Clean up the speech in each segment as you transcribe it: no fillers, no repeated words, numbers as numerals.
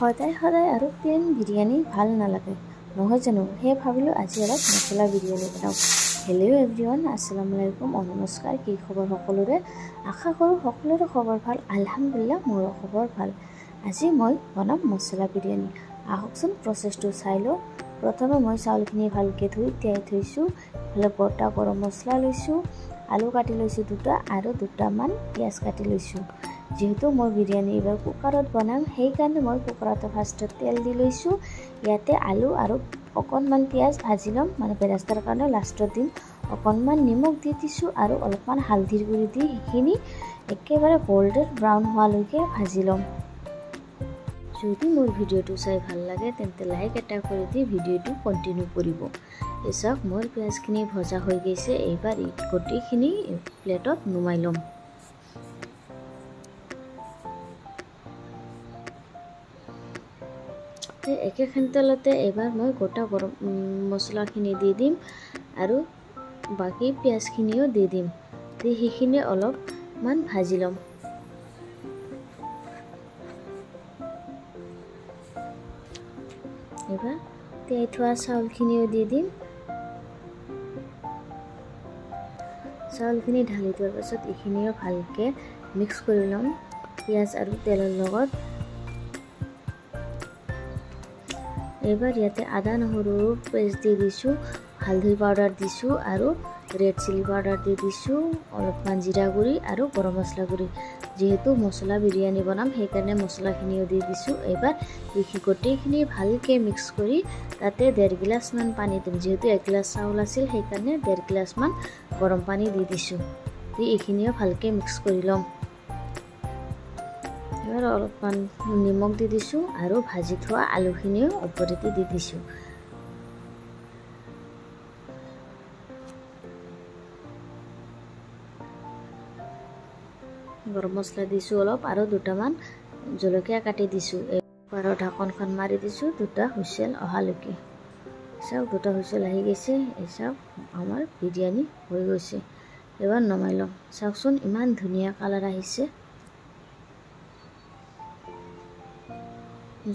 সদায় সদায় আৰু প্লেইন বিৰিয়ানী ভাল নালাগে নহয় জানো? সেয়ে ভাবিলোঁ আজি অলপ মছলা বিৰিয়ানী বনাওঁ। হেল্ল' এভৰিৱান, আসসালামু আলাইকুম, নমস্কাৰ। কি খবৰ সকলোৰে? আশা কৰোঁ সকলোৰে খবৰ ভাল। আলহামদুলিল্লাহ, মোৰো খবৰ ভাল। আজি মই বনাম মছলা বিৰিয়ানী। আহকচোন প্ৰচেছটো চাই লওঁ। প্ৰথমে মই চাউলখিনি ভালকৈ ধুই তিয়াই থৈছোঁ। ইফালে গোটা গৰম মছলা লৈছোঁ, আলু কাটি লৈছোঁ দুটা আৰু দুটামান পিঁয়াজ কাটি লৈছোঁ। যিহেতু মই বিৰিয়ানী এইবাৰ কুকাৰত বনাম, সেইকাৰণে মই কুকাৰতে ফাৰ্ষ্টত তেল দি লৈছোঁ। ইয়াতে আলু আৰু অকণমান পিঁয়াজ ভাজি ল'ম, মানে বেৰেস্তাৰ কাৰণে লাষ্টত দিম। অকণমান নিমখ দি দিছোঁ আৰু অলপমান হালধিৰ গুড়ি দি সেইখিনি একেবাৰে গল্ডেন ব্ৰাউন হোৱালৈকে ভাজি ল'ম। যদি মোৰ ভিডিঅ'টো চাই ভাল লাগে তেন্তে লাইক এটা কৰি দি ভিডিঅ'টো কণ্টিনিউ কৰিব। এই চাওক, মোৰ পিঁয়াজখিনি ভজা হৈ গৈছে। এইবাৰ গোটেইখিনি প্লেটত নুমাই ল'ম। একেখন তেলতে এইবাৰ মই গোটা গৰম মছলাখিনি দি দিম আৰু বাকী পিঁয়াজখিনিও দি দিম। দি সেইখিনি অলপমান ভাজি ল'ম। এইবাৰ তিয়াই থোৱা চাউলখিনিও দি দিম। চাউলখিনি ঢালি দিয়াৰ পাছত এইখিনিও ভালকৈ মিক্স কৰি ল'ম পিঁয়াজ আৰু তেলৰ লগত। এইবাৰ ইয়াতে আদা নহৰু পেষ্ট দি দিছোঁ, হালধি পাউডাৰ দিছোঁ আৰু ৰেড চিলি পাউডাৰ দি দিছোঁ, অলপমান জিৰা গুড়ি আৰু গৰম মছলা গুড়ি। যিহেতু মছলা বিৰিয়ানী বনাম সেইকাৰণে মছলাখিনিও দি দিছোঁ। এইবাৰ গোটেইখিনি ভালকৈ মিক্স কৰি তাতে 1.5 গিলাচমান পানী দিম। যিহেতু 1 গিলাচ চাউল আছিল সেইকাৰণে 1.5 গিলাচমান গৰম পানী দি দিছোঁ। দি এইখিনিও ভালকৈ মিক্স কৰি ল'ম। এবাৰ অলপমান নিমখ দি দিছোঁ আৰু ভাজি থোৱা আলুখিনিও ওপৰেদি দি দিছোঁ। গৰম মছলা দিছোঁ অলপ আৰু দুটামান জলকীয়া কাটি দিছোঁ। কুকাৰৰ ঢাকনখন মাৰি দিছোঁ দুটা হুইচেল অহালৈকে। চাওক, দুটা হুইচেল আহি গৈছে। এই চাওক, আমাৰ বিৰিয়ানী হৈ গৈছে। এবাৰ নমাই ল'ম। চাওকচোন, ইমান ধুনীয়া কালাৰ আহিছে।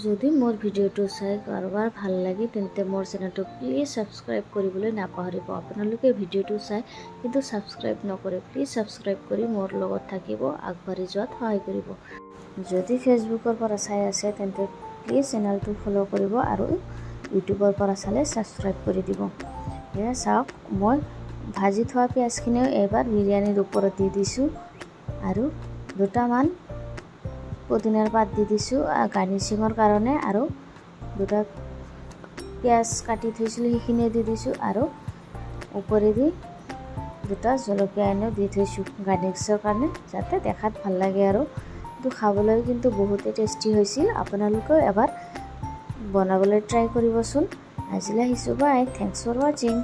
যদি মোৰ ভিডিঅ'টো চাই কাৰোবাৰ ভাল লাগে তেন্তে মোৰ চেনেলটো প্লিজ ছাবস্ক্ৰাইব কৰিবলৈ নাপাহৰিব। আপোনালোকে ভিডিঅ'টো চাই কিন্তু ছাবস্ক্ৰাইব নকৰে, প্লিজ ছাবস্ক্ৰাইব কৰি মোৰ লগত থাকিব, আগবাঢ়ি যোৱাত সহায় কৰিব। যদি ফেচবুকৰ পৰা চাই আছে তেন্তে প্লিজ চেনেলটো ফ'ল' কৰিব আৰু ইউটিউবৰ পৰা চালে ছাবস্ক্ৰাইব কৰি দিব। এয়া চাওক, মই ভাজি থোৱা পিঁয়াজখিনিও এইবাৰ বিৰিয়ানীৰ ওপৰত দি দিছোঁ আৰু দুটামান পুদিনাৰ পাত দি দিছোঁ গাৰ্নিচিঙৰ কাৰণে, আৰু দুটা পিঁয়াজ কাটি থৈছিলোঁ সেইখিনিও দি দিছোঁ আৰু ওপৰেদি দুটা জলকীয়া এনেও দি থৈছোঁ গাৰ্নিচিঙৰ কাৰণে, যাতে দেখাত ভাল লাগে। আৰু কিন্তু খাবলৈ কিন্তু বহুতেই টেষ্টি হৈছিল। আপোনালোকেও এবাৰ বনাবলৈ ট্ৰাই কৰিবচোন। আজিলৈ আহিছোঁ, বাই, thanks for ৱাচিং।